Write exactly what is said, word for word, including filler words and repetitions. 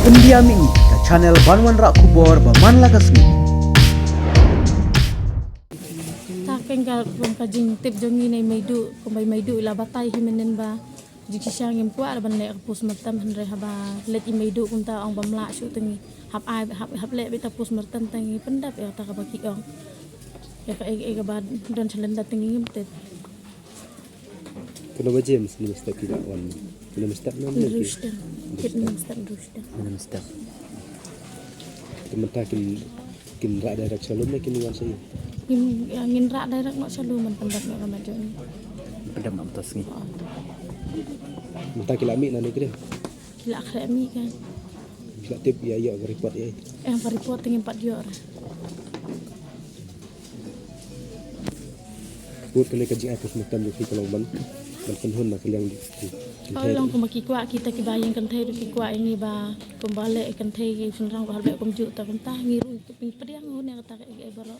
India Mini, ka channel ban wanrah khubor ba man la ka sngi. Ta keng ka, ka jingtip jong ngi na i Meidu, kumba i Meidu i la batai hi mynnin ba jingshisha ngim kwah ban leh ka postmortem, hynrei haba leit i Meidu kumta ong ba mlak shuh, te ngi hap ai, hap, hap leh beit ta postmortem, te ngi pyndep ïa kata kaba ki ong. Ïa ka, ïa, ïa kaba don shalynda te ngi ngim tip. Kano ba James, ni step ki la wan. Ni step na ni ki. Hynriew stem. Kit ni step hynriew stem. Ni step. Te mynta kin, kin rah direct sha lum ne kin wan sha ïing? Ngin, ïa, ngin rah direct noh sha lum, ban pyndep noh ka met jong ngi. Pyndep noh mynta sngi. Oh. Mynta ki la mih na ne kren? Ki la khreh mih kan. Ki la tip ïa, ïa ka report ïa. Em, ka report te ngim pat ïoh re. Bad kane ka jingai postmortem jong phi ka long ban, ban pynhun na ka liang ki, ki, ki kynthei. Ka long kumba ki kwah kita kiba ïeng kynthei ruh ki kwah ïa ngi ba kumba leh kynthei ki shynrang ruh hap leh kumjuh, ta kumta ngi ruh ngi pdiang hun ïa kata kaei kaei baroh.